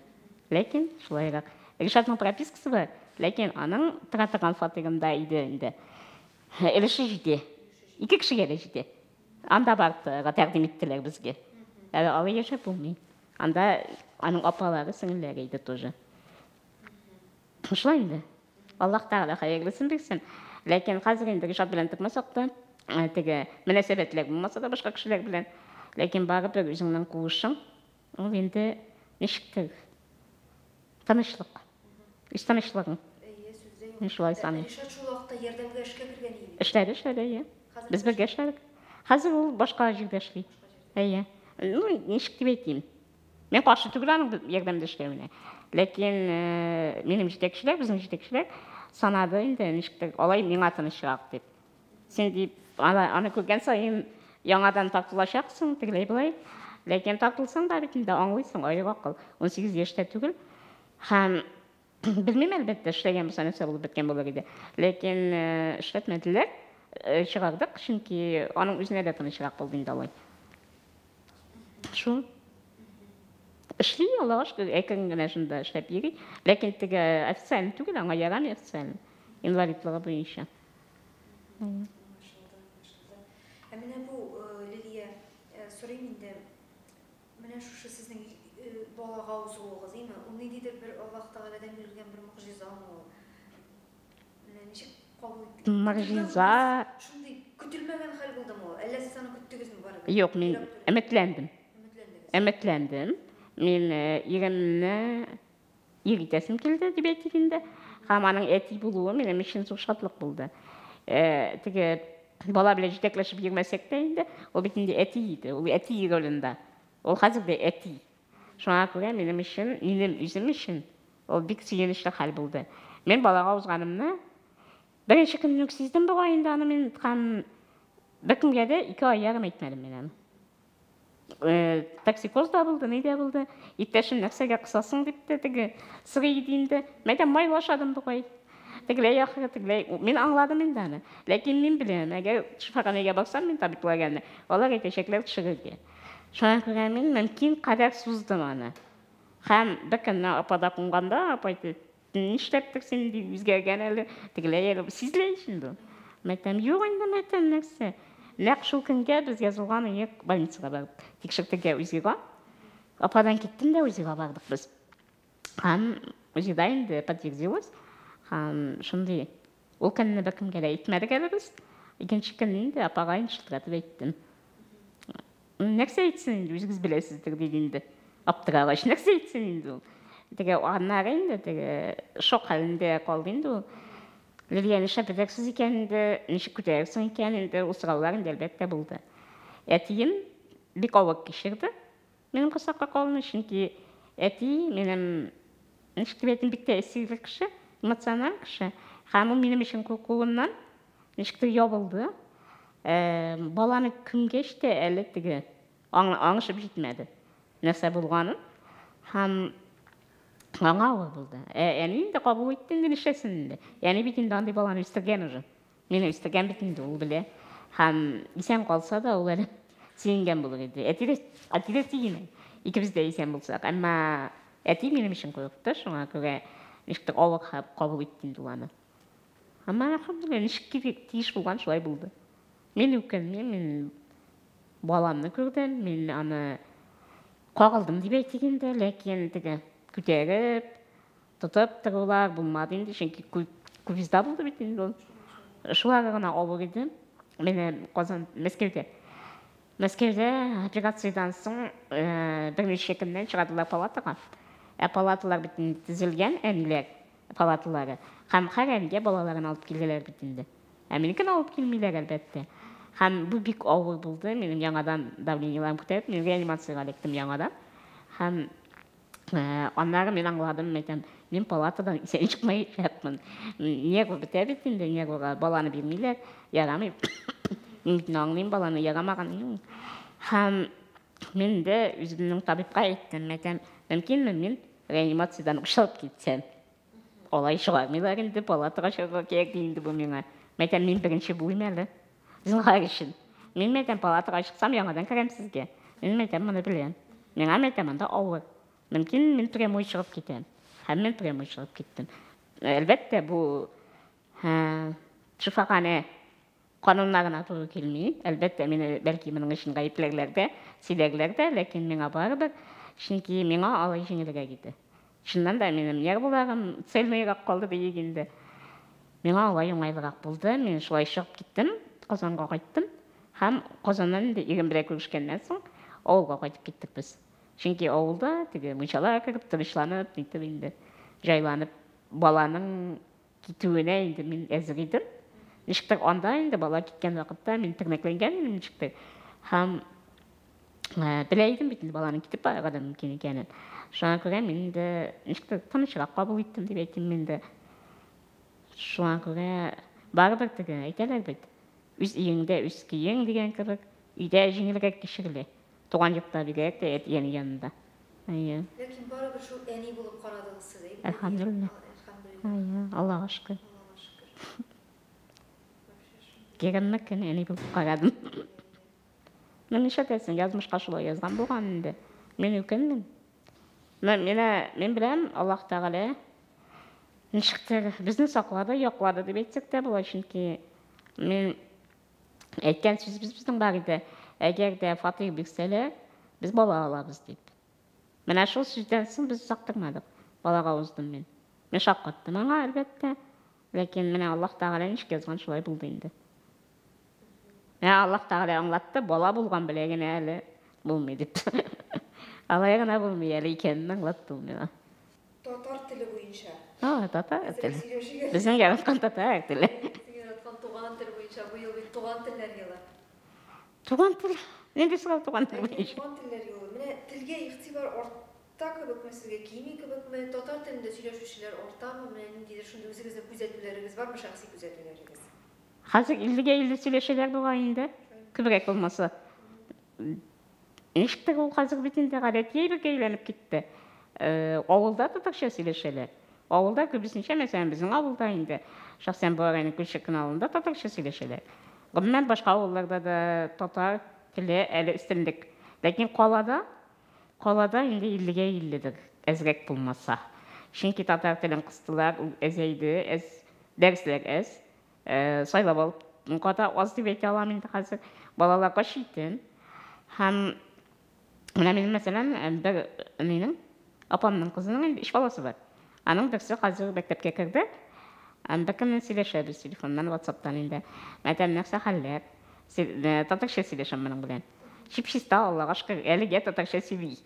Ләкин шулайрак. Ришатның пропискасы бар, ләкин аның тора торган фатирында иде инде. Өлеше җитә. Ике кешегә дә җитә. Анда барып торырга тәкъдим иттеләр безгә. Әле алай яшәп булмый. Анда аның апалары, сеңелләре иде тоже. Шулай инде. Аллаһ Тәгалә хәерлесен бирсен. Ләкин хәзер инде Ришат белән тормасак та, теге мөнәсәбәтләр булмаса да башка кешеләр белән, ләкин барыбер үзеңнең куышың, ул инде ничектер тынычлык. Үз тынычлыгың. Әйе, сүз дә юк. Мин шулай саныйм. Ришат шул вакытта ярдәмгә эшкә кергән иде бит. Эшләде, эшләде, әйе. Без бергә эшләдек. Хәзер ул башка җирдә эшли. Әйе. Ну, ничек дип әйтим? Мин каршы түгел аның ярдәмдә эшләвенә. Ләкин минем җитәкчеләр, безнең җитәкчеләр санады инде, ничектер, алай миңа тынычрак дип. Син дип, аны күргән саен яңадан тартылачаксың, тегеләй-болай. Ләкин тартылсаң да бит инде аңлыйсың, аек акыл. 18 яшьтә түгел. Һәм белмим, әлбәттә, эшләгән булса нәрсә булып беткән булыр иде. Ләкин эшләтмәделәр, чыгардык, чөнки аның үзенә дә тынычрак булды инде алай. Шул. Эшли, Аллага шөкер, әкрен генә шунда эшләп йөри. Ләкин теге официально түгел, аңа ярамый официально. Инвалидлыгы буенча. Аңлашылды, аңлашылды. Ә менә бу, Лилия, сорыйм инде, менә шушы сезнең балага узуыгыз, име? Ул ниндидер бер Аллаһ Тәгаләдән бирелгән бер могҗизамы ул? Менә ничек кабул иттегез? Могҗиза. Шундый көтелмәгән хәл булдымы ул? Әллә сез аны көттегезме барыбер? Юк, мин өметләндем. Өметләндегез. Өметләндем. Мин иремне ир итәсем килде, дип әйтик инде. Һәм аның әти булуы минем өчен зур шатлык булды. Теге бала белән җитәкләшеп йөрмәсәк тә инде, ул бит инде әти иде, ул әти ролендә. Ул хәзер дә әти. Шуңа күрә минем өчен, минем үзем өчен ул бик сөенечле хәл булды. Мин балага узганымны беренче көнне үк сиздем бугай инде аны мин һәм беркемгә дә ике ай ярым әйтмәдем мин аны. Токсикоз да булды, ни дә булды. Иптәшем нәрсәгә кысасың дип тә теге сорый иде инде. Мәйтәм, майлы ашадым бугай. Тегеләй ахыры, тегеләй. Мин аңладым инде аны. Ләкин мин беләм, әгәр шифаханәгә барсам мин табибларга, алар әйтәчәкләр төшерергә. Шуңа күрә мин мөмкин кадәр суздым аны. Һәм бер көнне апада кунганда, апа әйтте, нишләптер син ди, үзгәргән әле, тегеләй әле, сизелә ич инде. Мәйтәм, юк инде, мәйтәм, нәрсә. Нәкъ шул көнгә без язылган идек больницага барып тикшертергә УЗИга. Ападан киттем дә УЗИга бардык без. Һәм УЗИда инде подтвердилось. Һәм шундый ул көнне беркемгә дә әйтмәдек әле без. Икенче көнне инде апага инде шылтыратып әйттем. Нәрсә әйтсен инде, үзегез беләсездер, диде инде. Аптырагач, нәрсә әйтсен инде ул. Теге аннары инде теге шок хәлендә калды инде ул. Лилия, нишләп бетәрсез икән инде, ничек күтәрерсең икән инде, ул сораулар инде әлбәттә булды. Әтием бик авыр кичерде минем корсакка калуны, чөнки әти минем, ничек дип әйтим, бик тәэсирле кеше, эмоциональ кеше. Һәм ул минем өчен куркуыннан ничектер ябылды. Баланы күмгәч тә әле теге аңышып җитмәде нәрсә булганын. Һәм аңа авыр булды. Ә әни инде кабул итте инде, нишләсен инде. Әни бит инде андый баланы үстергән уже. Мине үстергән бит инде, ул белә. Һәм исән калса да, ул әле сөенгән булыр иде. Әти дә, әти дә сөенә. Икебез дә исән булсак. Әмма әти минем өчен курыкты, шуңа күрә ничектер авыр кабул итте инде ул аны. Әмма әлхәмдүлилләһ, ничек кирәк, тиеш булган, шулай булды. Мин үкенмим, мин баламны күрдем, мин аны кагылдым дип әйтик инде, ләкин теге күтәреп, тотып торулар булмады инде, чөнки кувезда булды бит инде ул. Шулары гына авыр иде. Менә Казан, Мәскәүдә. Мәскәүдә операциядән соң берничә көннән чыгардылар палатага. Ә палаталар бит инде төзелгән, әниләр палаталары. Һәм һәр әнигә балаларын алып килделәр бит инде. Ә минекен алып килмиләр, әлбәттә. Һәм бу бик авыр булды. Минем яңадан давлениеләрем күтәрелеп, мин реанимациягә эләктем яңадан. Һәм аннары мин аңладым, әйтәм, мин палатадан исән чыкмаячакмын. Нервы бетә бит инде, нервыга баланы бирмиләр, ярамый. Мин бит аңлыйм баланы ярамаган. Һәм мин дә үземнең табибка әйттем, әйтәм, мөмкинме мин реанимациядән чыгып китсәм? Алай чыгармыйлар инде, палатага чыгарга кирәк ди инде бу миңа. Мәйтәм, мин беренче булыйм әле. Зинһар өчен. Мин мәйтәм, палатага чыксам, яңадан керәм сезгә. Мин мәйтәм, моны беләм. Миңа мәйтәм, анда авыр. Мөмкин, мин прямой чыгып китәм. Һәм мин прямой чыгып киттем. Әлбәттә, бу шифаханә кануннарына туры килми. Әлбәттә, мине бәлки моның өчен гаепләрләр дә, сөйләрләр дә, ләкин миңа барыбер, чөнки миңа алай җиңелрәк иде. Чыннан да минем нервыларым цельныйрак калды диик инде. Миңа алай уңайлырак булды. Мин шулай чыгып киттем, Казанга кайттым. Һәм Казаннан инде ирем белән күрешкәннән соң авылга кайтып киттек без. Чөнки авылда теге мунчалар кереп, тынычланып, нитеп инде җайланып, баланың китүенә инде мин әзер идем. Ничектер анда инде бала киткән вакытта мин тернәкләнгән идем ничектер. Һәм белә идем бит инде баланың китеп барырга да мөмкин икәнен. Шуңа күрә мин инде ничектер тынычрак кабул иттем дип әйтим инде. Шуңа күрә барыбер теге әйтәләр бит, үз өеңдә үз көең дигән кебек, өйдә җиңелрәк кичерелә. Туган йортта бигрәк тә әти-әни янында. Әйе. Ләкин барыбер шул әни булып карадыгыз сез, әйе бит? Әлхәмдүлилләһ. Әлхәмдүлилләһ. Әйе, Аллага шөкер. Аллага шөкер. Вообще шул. Егерме көн әни булып карадым. Ну, нишләтәсең, язмышка шулай язган булган инде. Мин үкенмим. Ну, менә мин беләм, Аллаһ Тәгалә ничектер безне саклады, яклады дип әйтсәк тә була, чөнки мин Әйткән сүзебез безнең бар иде. Әгәр дә фатир бирсәләр, без бала алабыз дип. Менә шул сүздән соң без озак тормадык. Балага уздым мин. Мин шаккаттым аңа, әлбәттә. Ләкин менә Аллаһ Тәгалә ничек язган, шулай булды инде. Менә Аллаһ Тәгалә аңлатты, бала булган белә генә әле булмый дип. Алай гына булмый әле икәнен аңлатты ул миңа. Татар теле буенча. А, татар Әзрәк теле. сөйләшик әле. Безнең яраткан татар теле. Безнең яраткан туган тел буенча быел бит туган телләр елы. Туган тел. Нинди сорау туган тел Әйе, буенча? туган телләр елы. Менә телгә игътибар арта кебекме сезгә, кими кебекме? Татар телендә сөйләшүчеләр артамы? Менә ниндидер шундый үзегезнең күзәтүләрегез бармы, шәхси күзәтүләрегез? Хәзер иллегә илле сөйләшәләр бугай инде. Күбрәк булмаса. Ничектер ул хәзер бит инде гадәти әйбергә әйләнеп китте. Авылда татарча сөйләшәләр. Авылда күбесенчә, мәсәлән, безнең авылда инде, шәхсән Буа районы Күлчек кенә авылында татарча сөйләшәләр. Гомумән, башка авылларда да татар теле әле өстенлек. Ләкин калада, калада инде иллегә илледер, әзрәк булмаса. Чөнки татар телен кыстылар, ул әзәйде, әз, дәресләр әз. Сайлап алып ката аз дип әйтә алам инде хәзер. Балаларга читен. Һәм менә минем, мәсәлән, бер нинең, апамның кызының инде өч баласы бар. Аның берсе хәзер мәктәпкә керде. Бер көнне сөйләшәбез телефоннан, WhatsAppтан инде. Мәйтәм, нәрсә хәлләр? Татарча сөйләшәм моның белән. Чип-чиста, Аллага шөкер, әлегә татарча сөйли.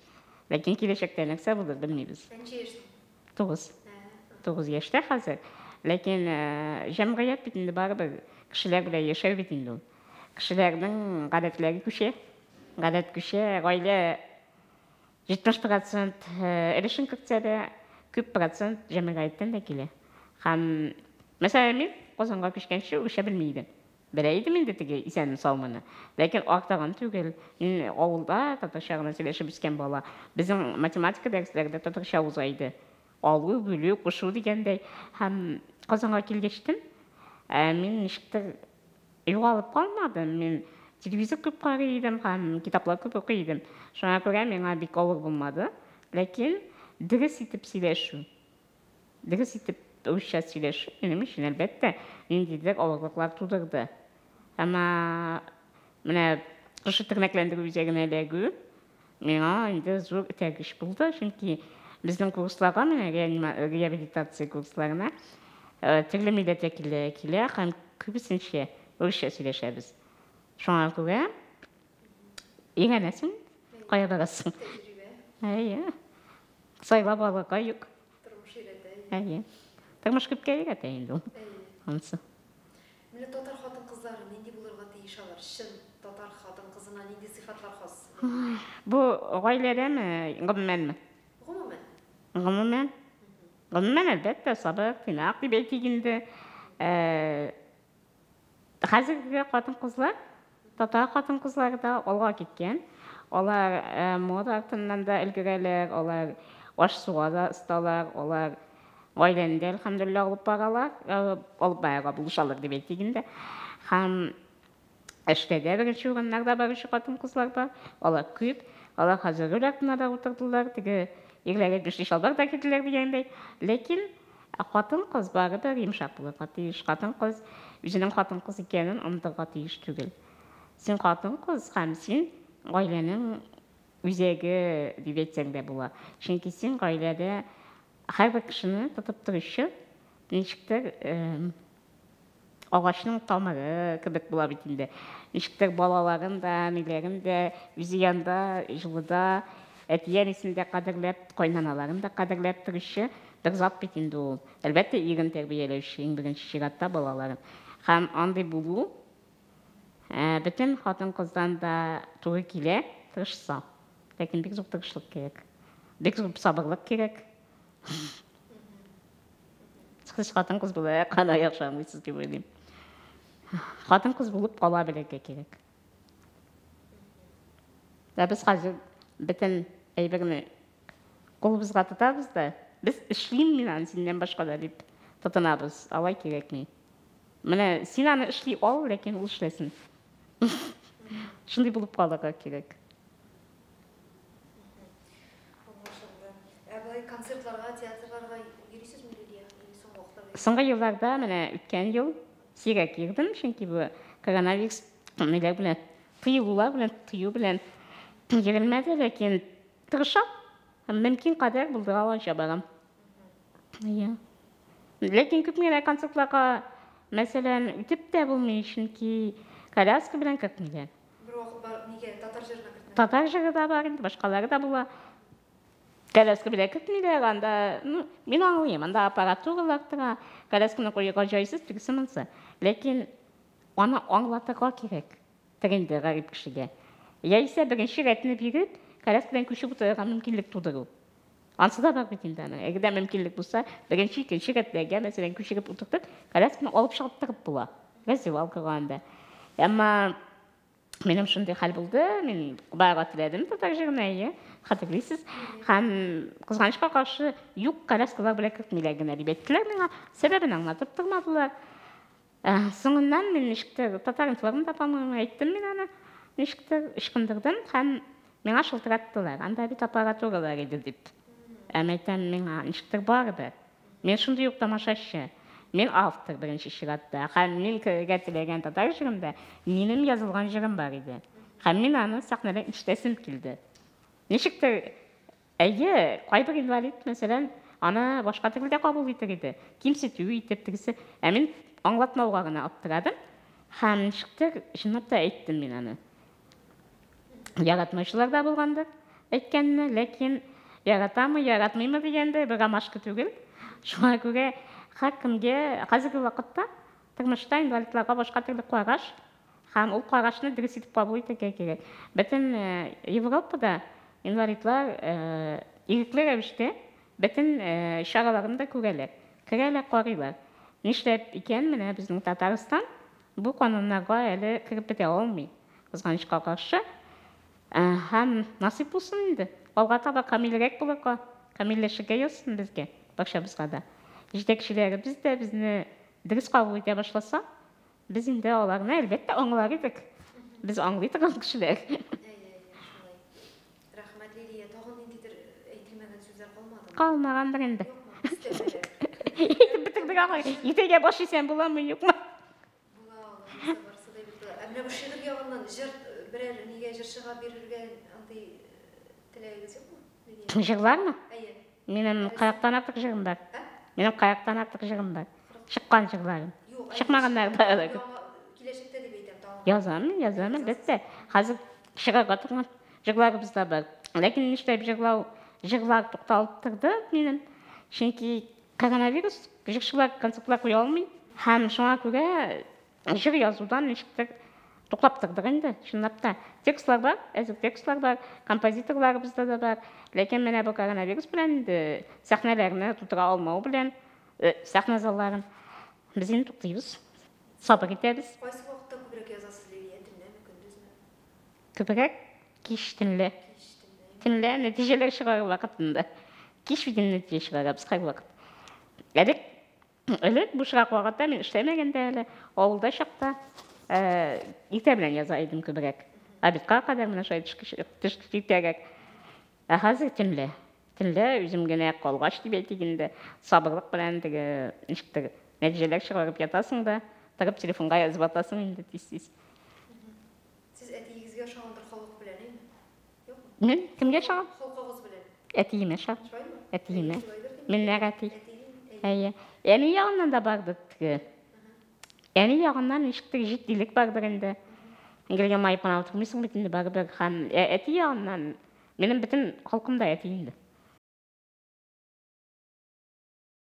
Ләкин киләчәктә нәрсә булыр, белмибез. Ничә яшьтә? 9. 9 яшьтә хәзер. Ләкин җәмгыять бит инде барыбер кешеләр белән яшәү бит инде ул. Кешеләрнең гадәтләре күчә. Гадәт күчә, гаилә 70 процент өлешен кертсә дә, күп процент җәмәгатьтән дә килә. Һәм, мәсәлән, мин Казанга күчкәнче урысча белми идем. Белә идем инде теге исәнме-саумыны. Ләкин артыгын түгел. Мин авылда татарча гына сөйләшеп үскән бала. Безнең математика дәресләре дә татарча уза иде. Алу, бүлү, кушу дигәндәй. Һәм Казанга килгәчтен, мин ничектер югалып калмадым. Мин телевизор күп карый идем һәм китаплар күп укый идем. Шуңа күрә миңа бик авыр булмады. Ләкин дөрес итеп сөйләшү, дөрес итеп русча сөйләшү минем өчен, әлбәттә, ниндидер авырлыклар тудырды. Әмма менә шушы тернәкләндерү үзәгенә эләгү миңа инде зур этәргеч булды, чөнки безнең курсларга, менә реабилитация курсларына төрле милләт вәкилләре килә һәм күбесенчә русча сөйләшәбез. Шуңа күрә өйрәнәсең, кая барасың. Тәҗрибә. Әйе. Сайлап алырга юк. Тормыш өйрәтә. Әйе. Тормыш күпкә өйрәтә инде ул. Әйе. Анысы. Менә татар хатын-кызлары нинди булырга тиеш алар? Чын татар хатын-кызына нинди сыйфатлар хас? Бу гаиләдәме, гомумәнме? Гомумән. Гомумән. Гомумән, әлбәттә, сабыр, тыйнак дип әйтик инде. Хәзерге хатын-кызлар, татар хатын-кызлары да алга киткән. Алар мода артыннан да өлгерәләр, алар аш-суга да осталар, алар гаиләне дә, әлхәмдүлилләһ, алып баралар, алып барырга булышалар дип әйтик инде. Һәм эштә дә беренче урыннарда баручы хатын-кызлар бар, алар күп. Алар хәзер руль артына да утырдылар, теге ирләр әйтмешли чалбар да киделәр дигәндәй. Ләкин хатын-кыз барыбер йомшак булырга тиеш. Хатын-кыз үзенең хатын-кыз икәнен онытырга тиеш түгел. Син хатын-кыз һәм син гаиләнең үзәге дип әйтсәң дә була. Чөнки син гаиләдә һәрбер кешене тотып торучы, ничектер агачның тамыры кебек була бит инде. Ничектер балаларын да, ниләрен дә үзе янда, җылыда, әти-әнисен дә кадерләп, кайнаналарын да кадерләп торучы бер зат бит инде ул. Әлбәттә, ирен тәрбияләүче, иң беренче чиратта балаларын. Һәм андый булу бөтен хатын-кыздан да туры килә, тырышса. Ләкин бик зур тырышлык кирәк. Бик зур сабырлык кирәк. Сез хатын-кыз буларак кына яхшы аңлыйсыз дип уйлыйм. Хатын-кыз булып кала белергә кирәк. Ә без хәзер бөтен әйберне кулыбызга тотабыз да, без эшлим мин аны синнән башка да дип тотынабыз. Алай кирәкми. Менә син аны эшли ал, ләкин ул эшләсен. Шундый булып калырга кирәк. Аңлашылды. Ә болай концертларга, театрларга йөрисезме, Лилия? Или соңгы вакытларда? Соңгы елларда, менә үткән ел сирәк йөрдем, чөнки бу коронавирус ниләр белән, тыелулар белән, тыю белән йөрелмәде, ләкин тырышам һәм мөмкин кадәр булдыра алганча барам. Әйе. Ләкин күп генә концертларга, мәсәлән, үтеп тә булмый, чөнки коляска белән кертмиләр. Бер вакыт бар, нигә татар җырына кертмәделәр? Татар җыры да бар инде, башкалары да була. Коляска белән кертмиләр, анда, ну, мин аңлыйм, анда аппаратуралар тора, колясканы куярга җайсыз, тегесе монысы. Ләкин аны аңлатырга кирәк инде гарип кешегә. Яисә беренче рәтне биреп, коляска белән күчеп утырырга мөмкинлек тудыру. Ансы да бар бит инде аның. Әгәр дә мөмкинлек булса, беренче, икенче рәтләргә, мәсәлән, күчереп утыртып, колясканы алып чыгып торып була. Раздевалкага анда. Әмма минем шундый хәл булды, мин барырга теләдем татар җырына, әйе, хәтерлисез. Һәм кызганычка каршы, юк, коляскалар белән кертмиләр генә дип әйттеләр миңа. Сәбәбен аңлатып тормадылар. Соңыннан мин ничектер Татар-информда, по-моему, әйттем мин аны. Ничектер ычкындырдым һәм миңа шылтыраттылар. Анда бит аппаратуралар иде дип. Ә әйтәм, миңа ничектер барыбер. Мин шундый ук тамашачы. Мин автор беренче чиратта. Һәм мин керергә теләгән татар җырында минем язылган җырым бар иде. Һәм мин аны сәхнәдә ишетәсем килде. Ничектер, әйе, кайбер инвалид, мәсәлән, аны башка төрле дә кабул итер иде. Кимсетү итеп тегесе. Ә мин аңлатмауга гына аптырадым. Һәм ничектер, чынлап та әйттем мин аны. Яратмаучылар да булгандыр әйткәнне, ләкин яратамы, яратмыймы дигәндә бер ромашка түгел. Шуңа күрә һәркемгә хәзерге вакытта тормышта инвалидларга башка төрле караш. Һәм ул карашны дөрес итеп кабул итәргә кирәк. Бөтен Европада инвалидлар ирекле рәвештә бөтен чараларын да күрәләр. Керәләр, карыйлар. Нишләп икән менә безнең Татарстан бу кануннарга әле кереп бетә алмый, кызганычка каршы. Һәм насыйп булсын инде, алга таба камилрәк булырга, камилләшергә язсын безгә, барчабызга да. Җитәкчеләребез дә безне дөрес кабул итә башласа, без инде аларны, әлбәттә, аңлар идек. Без аңлый торган кешеләр. Әйе, әйе, шулай. Рәхмәт, Лилия. Тагын ниндидер әйтелмәгән сүзләр калмадымы? Калмагандыр инде. Юкмы? Өстәмәләр. Әйтеп бетердек ахыры. Иртәгә баш исән буламы, юкмы? Була, Алла бирсә, барысы да әйбәт була. Ә менә бу шигырь ягыннан җыр берәр нигә җырчыга бирергә андый теләгегез юкмы, Лилия? Җырлармы? Әйе. Минем кырыктан артык җырым бар. Ә? Минем кырыктан артык җырым бар. Чыккан җырларым. Юк, әйе, Чыкмаганнар да бар. Яңа киләчәктә дип әйтәм, тагын. Язам мин, язам, әлбәттә. Хәзер чыгарга торган җырларыбыз да бар. Ләкин нишләп җырлау, җырлар тукталып торды минем. Чөнки коронавирус, җырчылар концертлар куя алмый. Һәм шуңа күрә җыр язудан ничектер туктап тордык инде, чынлап та. Текстлар бар, әзер текстлар бар, композиторларыбызда да бар. Ләкин менә бу коронавирус белән инде сәхнәләрне тутыра алмау белән, сәхнә залларын без инде туктыйбыз, сабыр итәбез. Кайсы вакытта күбрәк язасыз, Лилия, төнләме, көндезме? Күбрәк кич, төнлә. Кич, төнлә. Төнлә нәтиҗәләр чыгару вакытында. Кич бит инде нәтиҗә чыгарабыз һәрвакыт. Элек Элек бушрак вакытта мин эшләмәгәндә әле, авылда чакта, иртә белән яза идем күбрәк. Обедка кадәр менә шулай төшке иртәрәк. Ә хәзер төнлә. Төнлә үзем генә калгач дип әйтик инде, сабырлык белән теге ничектер нәтиҗәләр чыгарып ятасың да, торып телефонга язып атасың инде тиз-тиз. Сез әтиегезгә ошагандыр холык белән, әйме? Юкмы? Мин кемгә ошаган? Холкыгыз белән. Әтиемә ошаган. Шулаймы? Әтиемә. Шулайдыр дим. Миннәр әти. Әтиең, Әйе. Әни ягыннан да бардыр теге. Әни ягыннан ничектер җитдилек бардыр инде. Гел елмаеп кына утырмыйсың бит инде барыбер. Һәм әти ягыннан минем бөтен холкым да әти инде.